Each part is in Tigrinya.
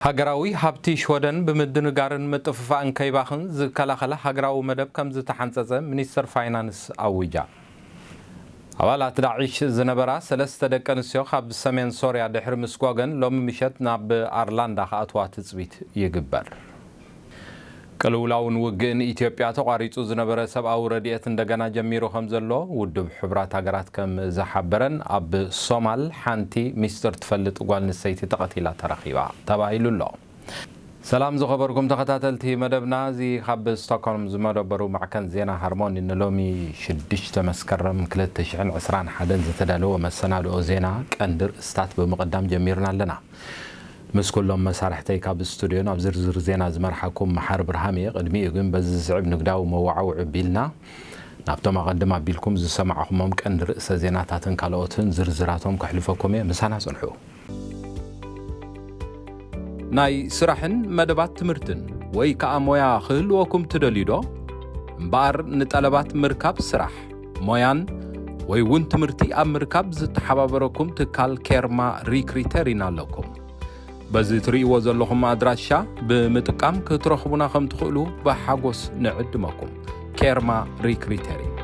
ሃገራዊ ሃብቲ ሽወደን ብምድንጋርን ምጥፍፋእን ከይባኽን ዝከላኸል ሃገራዊ መደብ ከም ዝተሓንጸጸ ሚኒስተር ፋይናንስ ኣዊጃ። ኣባላት ዳዒሽ ዝነበራ ሰለስተ ደቂ ኣንስትዮ ካብ ሰሜን ሶርያ ድሕሪ ምስጓገን ሎሚ ምሸት ናብ ኣርላንዳ ክኣትዋ ትጽቢት ይግበር። ቅልውላውን ውግእን ኢትዮጵያ ተቋሪጹ ዝነበረ ሰብኣዊ ረድኤት እንደገና ጀሚሩ ከም ዘሎ ውድብ ሕቡራት ሃገራት ከም ዝሓበረን ኣብ ሶማል ሓንቲ ሚስጥር ትፈልጥ ጓል ኣንስተይቲ ተቐቲላ ተረኺባ ተባሂሉ ኣሎ። ሰላም ዝኸበርኩም ተኸታተልቲ መደብና፣ እዚ ካብ ስቶክሆልም ዝመደበሩ ማዕከን ዜና ሃርሞኒ ንሎሚ ሽዱሽተ መስከረም ክልተ ሽሕን ዕስራን ሓደን ዝተዳለወ መሰናድኦ ዜና ቀንዲ ርእስታት ብምቕዳም ጀሚርና ኣለና። ምስ ኩሎም መሳርሕተይ ካብ ስቱድዮ ናብ ዝርዝር ዜና ዝመርሓኩም መሓር ብርሃም እየ። ቅድሚኡ ግን በዚ ዝስዕብ ንግዳዊ መወዓውዒ ቢልና ናብቶም ኣቐድም ኣቢልኩም ዝሰማዕኹሞም ቀንዲ ርእሰ ዜናታትን ካልኦትን ዝርዝራቶም ከሕልፈኩም እየ። ምሳና ጽንሑ። ናይ ስራሕን መደባት ትምህርትን ወይ ከኣ ሞያ ክህልወኩም ትደልዩ ዶ? እምበኣር ንጠለባት ምርካብ ስራሕ፣ ሞያን ወይ እውን ትምህርቲ ኣብ ምርካብ ዝተሓባበረኩም ትካል ኬርማ ሪክሪተሪን ኣለኩም። በዚ ትርእይዎ ዘለኹም ኣድራሻ ብምጥቃም ክትረኽቡና ከም ትኽእሉ ብሓጎስ ንዕድመኩም። ኬርማ ሪክሪተሪን።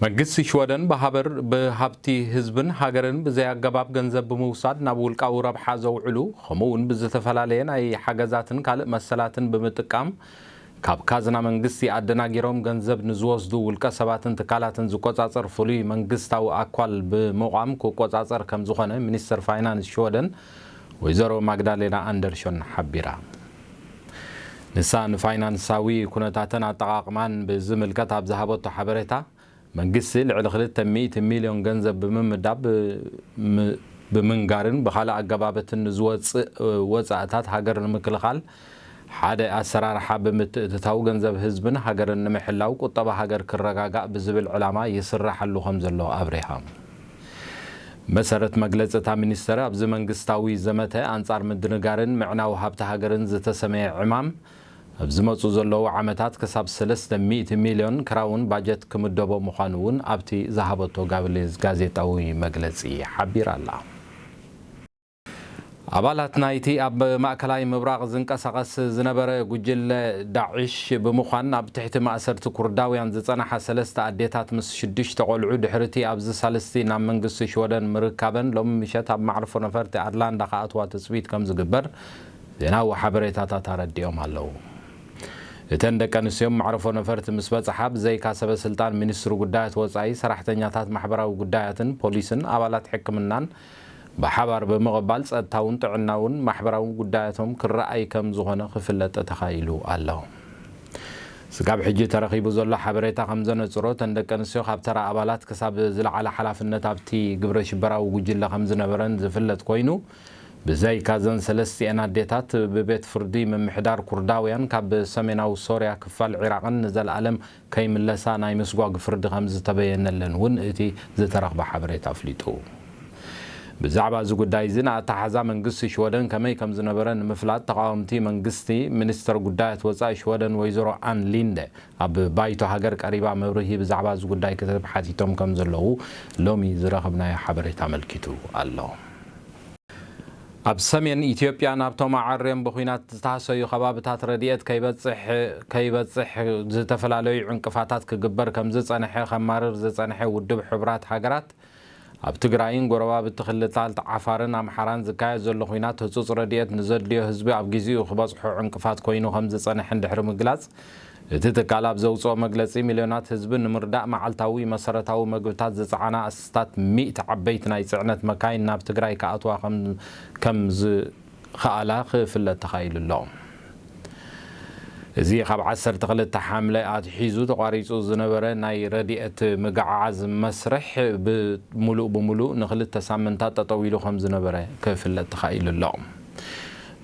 መንግስቲ ሽወደን ብሃበር ብሃብቲ ህዝብን ሃገርን ብዘይ ኣገባብ ገንዘብ ብምውሳድ ናብ ውልቃዊ ረብሓ ዘውዕሉ፣ ከምኡ እውን ብዝተፈላለየ ናይ ሓገዛትን ካልእ መሰላትን ብምጥቃም ካብ ካዝና መንግስቲ ኣደናጊሮም ገንዘብ ንዝወስዱ ውልቀ ሰባትን ትካላትን ዝቆጻጸር ፍሉይ መንግስታዊ ኣኳል ብምቋም ክቆጻጸር ከም ዝኾነ ሚኒስተር ፋይናንስ ሽወደን ወይዘሮ ማግዳሌና ኣንደርሾን ሓቢራ። ንሳ ንፋይናንሳዊ ኩነታትን ኣጠቓቕማን ብዝምልከት ኣብ ዝሃበቶ ሓበሬታ፣ መንግስቲ ልዕሊ ክልተ ሚእቲ ሚልዮን ገንዘብ ብምምዳብ፣ ም-፣ ብምንጋርን ብኻልእ ኣገባባትን ንዝወጽእ ወጻእታት ሃገር ንምክልኻል ሓደ ኣሰራርሓ ብምትእትታው ገንዘብ ህዝብን ሃገርን ንምሕላው ቁጠባ ሃገር ክረጋጋእ ብዝብል ዕላማ ይስራሓሉ ከም ዘሎ ኣብሪሃ። መሰረት መግለጺ እታ ሚኒስተር፣ ኣብዚ መንግስታዊ ዘመተ ኣንጻር ምድንጋርን ምዕናው ሃብቲ ሃገርን ዝተሰመየ ዕማም፣ ኣብ ዝመጹ ዘለዉ ዓመታት ክሳብ ሰለስተ ሚእቲ ሚልዮን ክራውን ባጀት ክምደቦ ምዃኑ እውን ኣብቲ ዝሃበቶ ጋብሌዝ ጋዜጣዊ መግለጺ ሓቢራ ኣላ። ኣባላት ናይቲ ኣብ ማእከላይ ምብራቕ ዝንቀሳቐስ ዝነበረ ጉጅለ ዳዕሽ ብምዃን ኣብ ትሕቲ ማእሰርቲ ኩርዳውያን ዝጸንሓ ሰለስተ ኣዴታት ምስ ሽዱሽተ ቆልዑ ድሕሪቲ ኣብዚ ሳልስቲ ናብ መንግስቲ ሽወደን ምርካበን ሎሚ ምሸት ኣብ ማዕርፎ ነፈርቲ ኣርላንዳ ክኣትዋ ትጽቢት ከም ዝግበር ዜናዊ ሓበሬታታት ኣረዲኦም ኣለዉ። እተን ደቂ ኣንስትዮ ማዕርፎ ነፈርቲ ምስ በጽሓ ብዘይካ ሰበ ስልጣን ሚኒስትሪ ጉዳያት ወጻኢ፣ ሰራሕተኛታት ማሕበራዊ ጉዳያትን ፖሊስን ኣባላት ሕክምናን ብሓባር ብምቕባል ጸጥታውን ጥዕናውን ማሕበራውን ጉዳያቶም ክረኣይ ከም ዝኾነ ክፍለጥ ተኻኢሉ ኣሎ። ስጋብ ሕጂ ተረኺቡ ዘሎ ሓበሬታ ከም ዘነጽሮ፣ እተን ደቂ ኣንስትዮ ካብ ተራ ኣባላት ክሳብ ዝለዓለ ሓላፍነት ኣብቲ ግብረ ሽበራዊ ጉጅለ ከም ዝነበረን ዝፍለጥ ኮይኑ፣ ብዘይካ እዘን ሰለስቲኤን ኣዴታት ብቤት ፍርዲ ምምሕዳር ኩርዳውያን ካብ ሰሜናዊ ሶርያ ክፋል ዒራቕን ንዘለኣለም ከይምለሳ ናይ ምስጓግ ፍርዲ ከም ዝተበየነለን እውን እቲ ዝተረኽበ ሓበሬታ ኣፍሊጡ። ብዛዕባ እዚ ጉዳይ እዚ ንኣተሓዛ መንግስቲ ሽወደን ከመይ ከም ዝነበረ ንምፍላጥ ተቓወምቲ መንግስቲ ሚኒስተር ጉዳያት ወጻኢ ሽወደን ወይዘሮ ኣን ሊንደ ኣብ ባይቶ ሃገር ቀሪባ መብርሂ ብዛዕባ እዚ ጉዳይ ክትህብ ሓቲቶም ከም ዘለዉ ሎሚ ዝረኸብናዮ ሓበሬታ ኣመልኪቱ ኣሎ። ኣብ ሰሜን ኢትዮጵያ ናብቶም ኣዐርዮም ብኲናት ዝተሃሰዩ ከባብታት ረድኤት ከይበጽሕ፣ ከይበጽሕ ዝተፈላለዩ ዕንቅፋታት ክግበር ከም ዝጸንሐ ከማርር ዝጸንሐ ውድብ ሕቡራት ሃገራት፣ ኣብ ትግራይን ጎረባብቲ ክልላት ዓፋርን ኣምሓራን ዝካየድ ዘሎ ኲናት ህጹጽ ረድኤት ንዘድልዮ ህዝቢ ኣብ ግዜኡ ክበጽሖ ዕንቅፋት ኮይኑ ከም ዝጸንሐ እንድሕሪ ምግላጽ፣ እቲ ትካል ኣብ ዘውጽኦ መግለጺ፣ ሚልዮናት ህዝቢ ንምርዳእ መዓልታዊ መሰረታዊ መግብታት ዝጸዓና ኣስታት ሚእቲ ዓበይቲ ናይ ጽዕነት መካይን ናብ ትግራይ ክኣትዋ ከም፣ ከም ዝኸኣላ ክፍለጥ ተኻኢሉ ኣሎ። እዚ ካብ ዓሰርተ ክልተ ሓምለ ኣትሒዙ ተቋሪጹ ዝነበረ ናይ ረድኤት ምግዕዓዝ መስርሕ ብምሉእ ብምሉእ ንክልተ ሳምንታት ጠጠው ኢሉ ከም ዝነበረ ክፍለጥ ተኻኢሉ ኣሎ።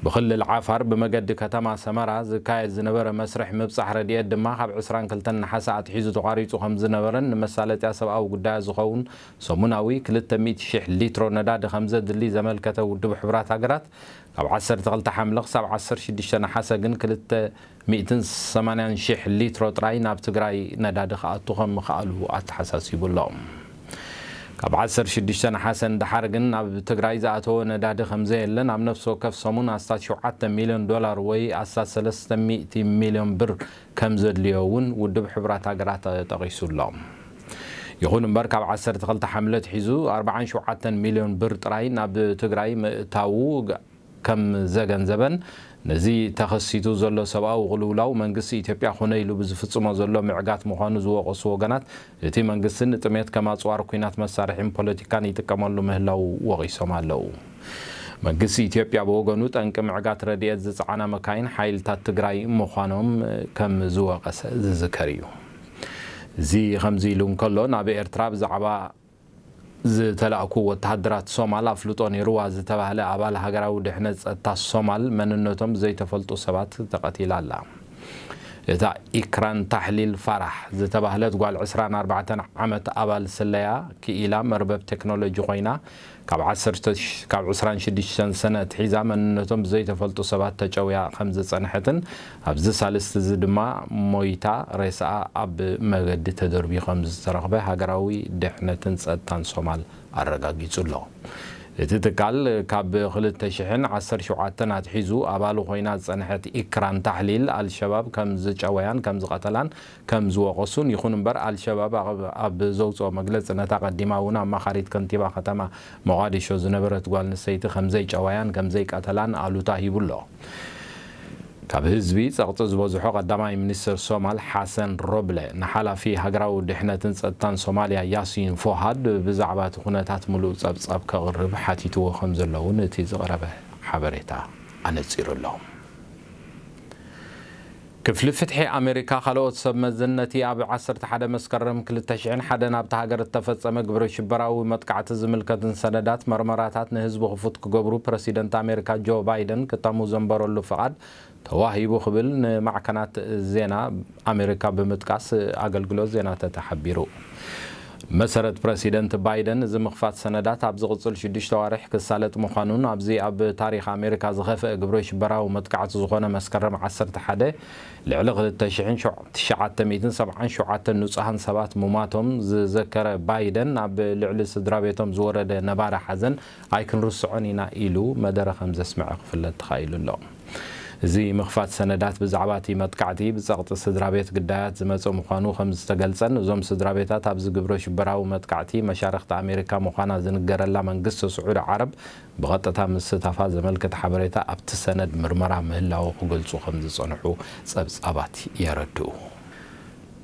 ብክልል ዓፋር ብመገዲ ከተማ ሰመራ ዝካየድ ዝነበረ መስርሕ ምብጻሕ ረድኤት ድማ ካብ ዕስራን ክልተን ነሓሰ ኣትሒዙ ተቋሪጹ ከም ዝነበረን ንመሳለጥያ ሰብኣዊ ጉዳያት ዝኸውን ሰሙናዊ ክልተ ሚእቲ ሺሕ ሊትሮ ነዳዲ ከም ዘድሊ ዘመልከተ ውድብ ሕቡራት ሃገራት፣ ካብ ዓሰርተ ክልተ ሓምለ ክሳብ ዓሰርተ ሽዱሽተ ነሓሰ ግን ክልተ ሚእትን ሰማንያን ሺሕ ሊትሮ ጥራይ ናብ ትግራይ ነዳዲ ክኣቱ ከም ምኽኣሉ ኣተሓሳሲቡ ኣሎ። ካብ ዓሰርተ ሽዱሽተ ነሓሰ ንደሓር ግን ናብ ትግራይ ዝኣተወ ነዳዲ ከም ዘየለን ኣብ ነፍሲ ወከፍ ሰሙን ኣስታት ሸውዓተ ሚልዮን ዶላር ወይ ኣስታት ሰለስተ ሚእቲ ሚልዮን ብር ከም ዘድልዮ እውን ውድብ ሕቡራት ሃገራት ጠቒሱ ኣሎ። ይኹን እምበር ካብ ዓሰርተ ክልተ ሓምለ ኣትሒዙ ኣርባዓን ሸውዓተን ሚልዮን ብር ጥራይ ናብ ትግራይ ምእታዉ ከም ዘገንዘበን ነዚ ተኸሲቱ ዘሎ ሰብኣዊ ቅልውላው መንግስቲ ኢትዮጵያ ኮነ ኢሉ ብዝፍጽሞ ዘሎ ምዕጋት ምዃኑ ዝወቐሱ ወገናት እቲ መንግስቲ ንጥሜት ከም ኣጽዋር ኲናት መሳርሒን ፖለቲካን ይጥቀመሉ ምህላው ወቒሶም ኣለዉ። መንግስቲ ኢትዮጵያ ብወገኑ ጠንቂ ምዕጋት ረድኤት ዝጸዓና መካይን ሓይልታት ትግራይ ምዃኖም ከም ዝወቐሰ ዝዝከር እዩ። እዚ ከምዚ ኢሉ እንከሎ ናብ ኤርትራ ብዛዕባ ዝተላእኩ ወተሃደራት ሶማል ኣፍልጦ ነይርዋ ዝተባህለ ኣባል ሃገራዊ ድሕነት ጸጥታ ሶማል መንነቶም ዘይተፈልጡ ሰባት ተቐቲላ ኣላ። እታ ኢክራን ታሕሊል ፋራሕ ዝተባህለት ጓል ዕስራን ኣርባዕተን ዓመት ኣባል ስለያ ክኢላ መርበብ ቴክኖሎጂ ኮይና ካብ ዓሰርተ ካብ ዕስራን ሽዱሽተን ሰነ ኣትሒዛ መንነቶም ዘይተፈልጡ ሰባት ተጨውያ ከም ዝጸንሐትን ኣብዚ ሳልስቲ እዚ ድማ ሞይታ ሬሳኣ ኣብ መገዲ ተደርብዩ ከም ዝተረኽበ ሃገራዊ ድሕነትን ጸጥታን ሶማል ኣረጋጊጹ ኣሎ። እቲ ትካል ካብ ክልተ ሽሕን ዓሰርተ ሸውዓተን ኣትሒዙ ኣባሉ ኮይና ዝጸንሐት ኢክራን ታሕሊል ኣልሸባብ ከም ዝጨወያን ከም ዝቐተላን ከም ዝወቐሱን፣ ይኹን እምበር ኣልሸባብ ኣብ ዘውጽኦ መግለጺ ነታ ቀዲማ እውን ኣማኻሪት ከንቲባ ከተማ ሞቓዲሾ ዝነበረት ጓል ኣንስተይቲ ከም ዘይጨወያን ከም ዘይቀተላን ኣሉታ ሂቡ ኣሎ። ካብ ህዝቢ ጸቕጢ ዝበዝሖ ቀዳማይ ሚኒስትር ሶማል ሓሰን ሮብለ ንሓላፊ ሃገራዊ ድሕነትን ጸጥታን ሶማልያ ያሲን ፎሃድ ብዛዕባ እቲ ኩነታት ምሉእ ጸብጻብ ከቕርብ ሓቲትዎ ከም ዘሎ እውን እቲ ዝቐረበ ሓበሬታ ኣነጺሩ ኣሎ። ክፍሊ ፍትሒ ኣሜሪካ ካልኦት ሰብ መዝን ነቲ ኣብ ዓሰርተ ሓደ መስከረም ክልተ ሽሕን ሓደን ኣብታ ሃገር እተፈጸመ ግብረ ሽበራዊ መጥቃዕቲ ዝምልከትን ሰነዳት መርመራታት ንህዝቢ ክፉት ክገብሩ ፕረሲደንት ኣሜሪካ ጆ ባይደን ክተሙ ዘንበረሉ ፍቓድ ተዋሂቡ ክብል ንማዕከናት ዜና ኣሜሪካ ብምጥቃስ ኣገልግሎት ዜና ተተ ሓቢሩ። መሰረት ፕረሲደንት ባይደን እዚ ምኽፋት ሰነዳት ኣብ ዝቕጽል ሽዱሽተ ዋርሕ ክሳለጥ ምዃኑን ኣብዚ ኣብ ታሪኽ ኣሜሪካ ዝኸፍአ ግብረ ሽበራዊ መጥቃዕቲ ዝኾነ መስከረም ዓሰርተ ሓደ ልዕሊ ክልተ ሽሕን ትሽዓተ ሚእትን ሰብዓን ሸውዓተን ንጹሃን ሰባት ሙማቶም ዝዘከረ ባይደን ኣብ ልዕሊ ስድራ ቤቶም ዝወረደ ነባሪ ሓዘን ኣይክንርስዖን ኢና ኢሉ መደረ ከም ዘስምዐ ክፍለጥ ተኻኢሉ ኣሎ። እዚ ምኽፋት ሰነዳት ብዛዕባ እቲ መጥቃዕቲ ብጸቕጢ ስድራ ቤት ግዳያት ዝመጸ ምዃኑ ከም ዝተገልጸን እዞም ስድራ ቤታት ኣብዚ ግብረ ሽበራዊ መጥቃዕቲ መሻርኽቲ ኣሜሪካ ምዃና ዝንገረላ መንግስቲ ስዑዲ ዓረብ ብቐጥታ ምስታፋ ዘመልክት ሓበሬታ ኣብቲ ሰነድ ምርመራ ምህላዉ ክገልጹ ከም ዝጸንሑ ጸብጻባት የረድኡ።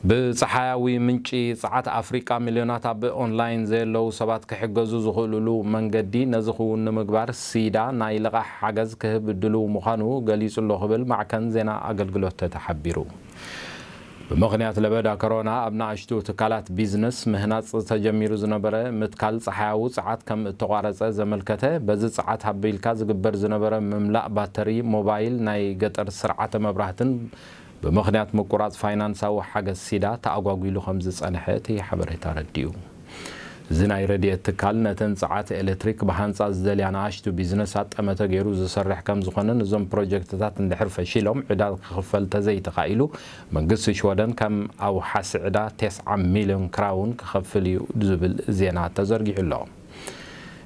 ብጸሓያዊ ምንጪ ጸዓት ኣፍሪቃ ሚልዮናት ኣብ ኦንላይን ዘየለዉ ሰባት ክሕገዙ ዝኽእሉሉ መንገዲ ነዚ ክውን ንምግባር ሲዳ ናይ ልቓሕ ሓገዝ ክህብ ድሉው ምዃኑ ገሊጹ ኣሎ ክብል ማዕከን ዜና ኣገልግሎት ተተ ሓቢሩ። ብምኽንያት ለበዳ ኮሮና ኣብ ንኣሽቱ ትካላት ቢዝነስ ምህናጽ ተጀሚሩ ዝነበረ ምትካል ጸሓያዊ ጸዓት ከም እተቋረጸ ዘመልከተ፣ በዚ ጸዓት ኣቢልካ ዝግበር ዝነበረ ምምላእ ባተሪ ሞባይል ናይ ገጠር ስርዓተ መብራህትን ብምኽንያት ምቁራጽ ፋይናንሳዊ ሓገዝ ሲዳ ተኣጓጒሉ ከም ዝጸንሐ እቲ ሓበሬታ ኣረዲኡ። እዚ ናይ ረድኤት ትካል ነተን ጸዓት ኤሌክትሪክ ብሃንጻ ዝደልያ ንኣሽቱ ቢዝነሳት ጠመተ ገይሩ ዝሰርሕ ከም ዝኾነን እዞም ፕሮጀክትታት እንድሕር ፈሺሎም ዕዳ ክኽፈል ተዘይተኻኢሉ መንግስቲ ሽወደን ከም ኣውሓሲ ዕዳ ተስዓ ሚልዮን ክራውን ክኸፍል እዩ ዝብል ዜና ተዘርጊሑ ኣሎ።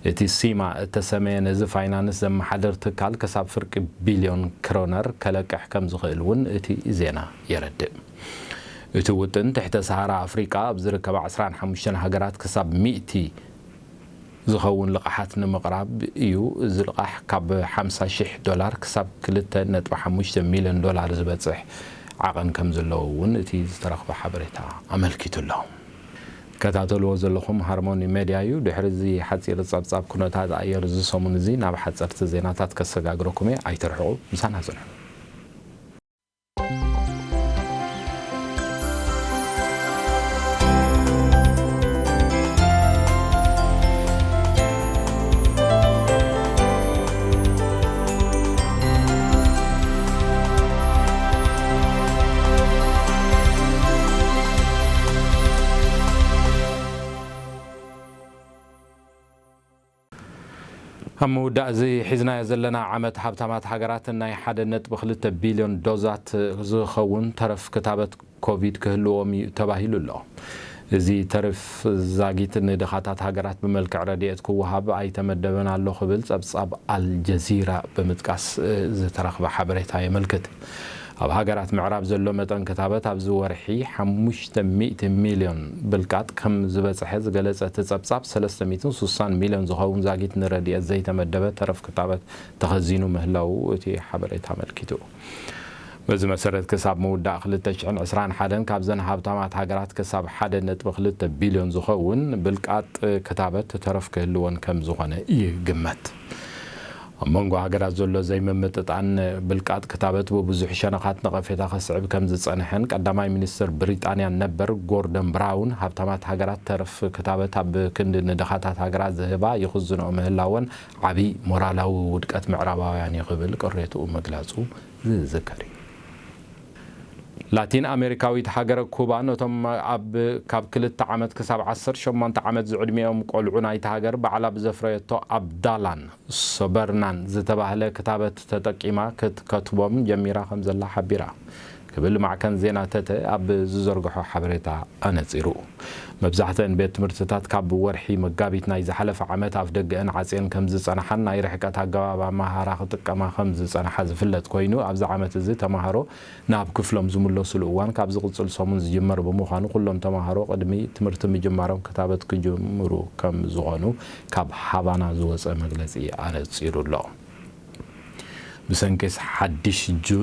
እቲ ሲማ እተሰመየ ነዚ ፋይናንስ ዘመሓድር ትካል ክሳብ ፍርቂ ቢልዮን ክሮነር ከለቅሕ ከም ዝኽእል እውን እቲ ዜና የረድእ። እቲ ውጥን ትሕተ ሰሃራ ኣፍሪቃ ኣብ ዝርከባ ዕስራን ሓሙሽተን ሃገራት ክሳብ ሚእቲ ዝኸውን ልቓሓት ንምቕራብ እዩ። እዚ ልቓሕ ካብ ሓምሳ ሽሕ ዶላር ክሳብ ክልተ ነጥቢ ሓሙሽተ ሚልዮን ዶላር ዝበጽሕ ዓቐን ከም ዘለዎ እውን እቲ ዝተረኽበ ሓበሬታ ኣመልኪቱ ኣሎ። ትከታተልዎ ዘለኹም ሃርሞኒ ሜድያ እዩ። ድሕሪ እዚ ሓጺር ጸብጻብ ኩነታት ኣየር እዚ ሰሙን እዚ ናብ ሓጸርቲ ዜናታት ከሰጋግረኩም እየ። ኣይትርሕቑ፣ ምሳና ጽንሑ። ኣብ ምውዳእ እዚ ሒዝናዮ ዘለና ዓመት ሃብታማት ሃገራት ናይ ሓደ ነጥቢ ክልተ ቢልዮን ዶዛት ዝኸውን ተረፍ ክታበት ኮቪድ ክህልዎም እዩ ተባሂሉ ኣሎ። እዚ ተርፍ ዛጊት ንድኻታት ሃገራት ብመልክዕ ረድኤት ክወሃብ ኣይተመደበን ኣሎ ክብል ጸብጻብ ኣልጀዚራ ብምጥቃስ ዝተረኽበ ሓበሬታ የመልክት። ኣብ ሃገራት ምዕራብ ዘሎ መጠን ክታበት ኣብዚ ወርሒ ሓሙሽተ ሚእቲ ሚልዮን ብልቃጥ ከም ዝበጽሐ ዝገለጸ እቲ ጸብጻብ፣ ሰለስተ ሚእትን ስሳን ሚልዮን ዝኸውን ዛጊት ንረድኤት ዘይተመደበ ተረፍ ክታበት ተኸዚኑ ምህላዉ እቲ ሓበሬታ ኣመልኪቱ። በዚ መሰረት ክሳብ ምውዳእ ክልተ ሽሕን ዕስራን ሓደን ካብዘን ሃብታማት ሃገራት ክሳብ ሓደ ነጥቢ ክልተ ቢልዮን ዝኸውን ብልቃጥ ክታበት ተረፍ ክህልወን ከም ዝኾነ ይግመት። ኣብ መንጎ ሃገራት ዘሎ ዘይምምጥጣን ብልቃጥ ክታበት ብብዙሕ ሸነኻት ነቐፌታ ከስዕብ ከም ዝጸንሐን ቀዳማይ ሚኒስትር ብሪጣንያ ነበር ጎርደን ብራውን ሃብታማት ሃገራት ተረፍ ክታበት ኣብ ክንዲ ንድኻታት ሃገራት ዝህባ ይኽዝንኦ ምህላወን ዓቢ ሞራላዊ ውድቀት ምዕራባውያን እዩ ክብል ቅሬትኡ ምግላጹ ዝዝከር እዩ። ላቲን ኣሜሪካዊት ሃገር ኩባ ነቶም ኣብ ካብ ክልተ ዓመት ክሳብ ዓሰርተ ሸሞንተ ዓመት ዝዕድሚኦም ቆልዑ ናይታ ሃገር ባዕላ ብዘፍረየቶ ኣብዳላን ሶበርናን ዝተባህለ ክታበት ተጠቂማ ክትከትቦም ጀሚራ ከም ዘላ ሓቢራ ክብል ማዕከን ዜና ተተ ኣብ ዝዘርግሖ ሓበሬታ ኣነጺሩ። መብዛሕተን ቤት ትምህርትታት ካብ ወርሒ መጋቢት ናይ ዝሓለፈ ዓመት ኣፍ ደገአን ዓጽየን ከም ዝጸንሓን ናይ ርሕቀት ኣገባብ ኣመሃህራ ክጥቀማ ከም ዝጸንሓ ዝፍለጥ ኮይኑ፣ ኣብዚ ዓመት እዚ ተማሃሮ ናብ ክፍሎም ዝምለሱሉ እዋን ካብ ዝቕጽል ሰሙን ዝጅመር ብምዃኑ፣ ኩሎም ተማሃሮ ቅድሚ ትምህርቲ ምጅማሮም ክታበት ክጅምሩ ከም ዝኾኑ ካብ ሃቫና ዝወጸ መግለጺ ኣነጺሩ ኣሎ። ብሰንኪ ሓድሽ ጁ-፣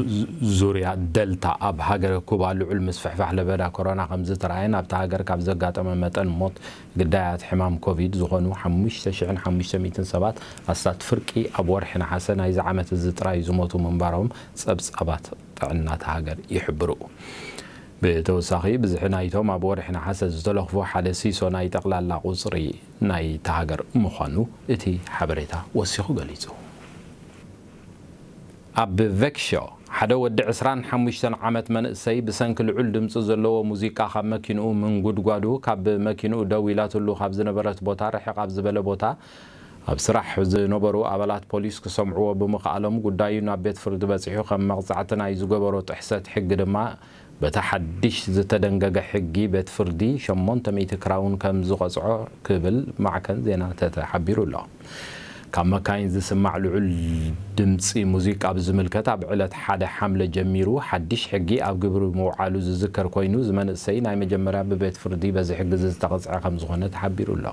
ዙርያ ደልታ ኣብ ሃገረ ኩባ ልዑል ምስፍሕፋሕ ለበዳ ኮሮና ከም ዝተራእየን ኣብታ ሃገር ካብ ዘጋጠመ መጠን ሞት ግዳያት ሕማም ኮቪድ ዝኾኑ ሓሙሽተ ሽሕን ሓሙሽተ ሚእትን ሰባት ኣስታት ፍርቂ ኣብ ወርሒ ነሓሰ ናይዚ ዓመት እዚ ጥራይ ዝሞቱ ምንባሮም ጸብጻባት ጥዕና እታ ሃገር ይሕብሩ። ብተወሳኺ፣ ብዝሒ ናይቶም ኣብ ወርሒ ነሓሰ ዝተለኽፉ ሓደ ሲሶ ናይ ጠቕላላ ቁጽሪ ናይታ ሃገር ምዃኑ እቲ ሓበሬታ ወሲኹ ገሊጹ። ኣብ ቬክሾ፣ ሓደ ወዲ ዕስራን ሓሙሽተን ዓመት መንእሰይ ብሰንኪ ልዑል ድምጺ ዘለዎ ሙዚቃ ካብ መኪንኡ ምንጉድጓዱ፣ ካብ መኪንኡ ደው ኢላትሉ ካብ ዝነበረት ቦታ ርሕቕ ኣብ ዝበለ ቦታ ኣብ ስራሕ ዝነበሩ ኣባላት ፖሊስ ክሰምዕዎ ብምኽኣሎም፣ ጉዳዩ ናብ ቤት ፍርዲ በጺሑ፣ ከም መቕጻዕቲ ናይ ዝገበሮ ጥሕሰት ሕጊ ድማ በቲ ሓድሽ ዝተደንገገ ሕጊ ቤት ፍርዲ ሸሞንተ ሚእቲ ክራውን ከም ዝቐጽዖ ክብል ማዕከን ዜና ተተ ሓቢሩ ኣሎ። ካብ መካይን ዝስማዕ ልዑል ድምጺ ሙዚቃ ብዝምልከት፣ ኣብ ዕለት ሓደ ሓምለ ጀሚሩ ሓድሽ ሕጊ ኣብ ግብሪ ምውዓሉ ዝዝከር ኮይኑ፣ እዚ መንእሰይ ናይ መጀመርያ ብቤት ፍርዲ በዚ ሕጊ እዚ ዝተቐጽዐ ከም ዝኾነ ተሓቢሩ ኣሎ።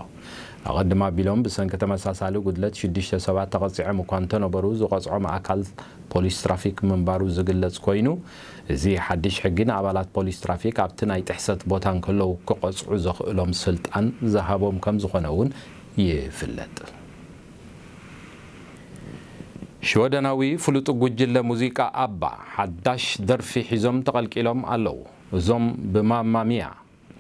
ኣቐድም ኣቢሎም ብሰንኪ ተመሳሳሊ ጉድለት ሽዱሽተ ሰባት ተቐጺዖም እኳ እንተነበሩ፣ ዝቐጽዖም ኣካል ፖሊስ ትራፊክ ምንባሩ ዝግለጽ ኮይኑ፣ እዚ ሓድሽ ሕጊ ንኣባላት ፖሊስ ትራፊክ ኣብቲ ናይ ጥሕሰት ቦታ እንከለዉ ክቐጽዑ ዘኽእሎም ስልጣን ዝሃቦም ከም ዝኾነ እውን ይፍለጥ። ሽወደናዊ ፍሉጥ ጉጅለ ሙዚቃ ኣባ ሓዳሽ ደርፊ ሒዞም ተቐልቂሎም ኣለዉ። እዞም ብማማ ሚያ፣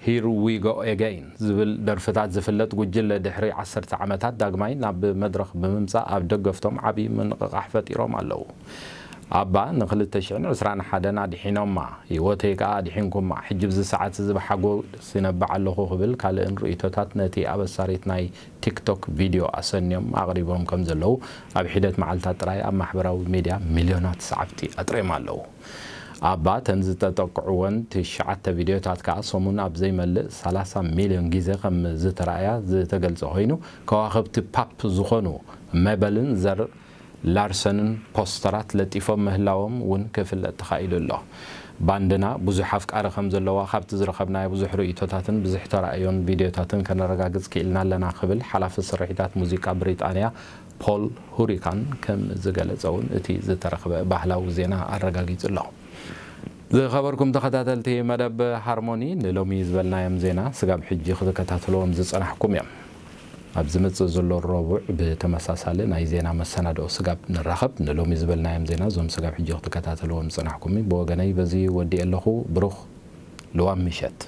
ሂር ዊ ጎ ኤገይን ዝብል ደርፍታት ዝፍለጥ ጉጅለ፣ ድሕሪ ዓሰርተ ዓመታት ዳግማይ ናብ መድረኽ ብምምጻእ ኣብ ደገፍቶም ዓቢ ምንቕቓሕ ፈጢሮም ኣለዉ። ኣባ ንክልተ ሽሕን ዕስራን ሓደን ኣድሒኖማ፣ ህይወተይ ከኣ ኣድሒንኩማ። ሕጂ ኣብዚ ሰዓት እዚ ብሓጎስ ይነብዕ ኣለኹ ክብል ካልእን ርእይቶታት ነቲ ኣበሳሪት ናይ ቲክቶክ ቪድዮ ኣሰንዮም ኣቕሪቦም ከም ዘለዉ፣ ኣብ ሒደት መዓልታት ጥራይ ኣብ ማሕበራዊ ሚድያ ሚልዮናት ሰዓብቲ ኣጥሪዮም ኣለዉ። ኣባ፣ እተን ዝተጠቅዕወን ትሽዓተ ቪድዮታት ከኣ ሰሙን ኣብ ዘይመልእ ሰላሳ ሚልዮን ግዜ ከም ዝተራእያ ዝተገልጸ ኮይኑ፣ ከዋኽብቲ ፓፕ ዝኾኑ ሜበልን ዘር ላርሰንን ፖስተራት ለጢፎም ምህላዎም እውን ክፍለጥ ተኻኢሉ ኣሎ። ባንድና ብዙሕ ኣፍቃሪ ከም ዘለዋ ካብቲ ዝረኸብናዮ ብዙሕ ርእይቶታትን ብዙሕ ተራእዮን ቪድዮታትን ከነረጋግጽ ክኢልና ኣለና ክብል ሓላፊ ስርሒታት ሙዚቃ ብሪጣንያ ፖል ሁሪካን ከም ዝገለጸ እውን እቲ ዝተረኽበ ባህላዊ ዜና ኣረጋጊጹ ኣሎ። ዝኸበርኩም ተኸታተልቲ መደብ ሃርሞኒ፣ ንሎሚ ዝበልናዮም ዜና ስጋብ ሕጂ ክትከታተልዎም ዝጸናሕኩም እዮም። ኣብ ዝመጽእ ዘሎ ረቡዕ ብተመሳሳሊ ናይ ዜና መሰናድኦ ስጋብ ንራኸብ፣ ንሎሚ ዝበልናዮም ዜና እዞም ስጋብ ሕጂ ክትከታተልዎም ዝጸናሕኩም እዩ። ብወገነይ በዚ ወዲኤ ኣለኹ። ብሩኽ ልዋም ምሸት።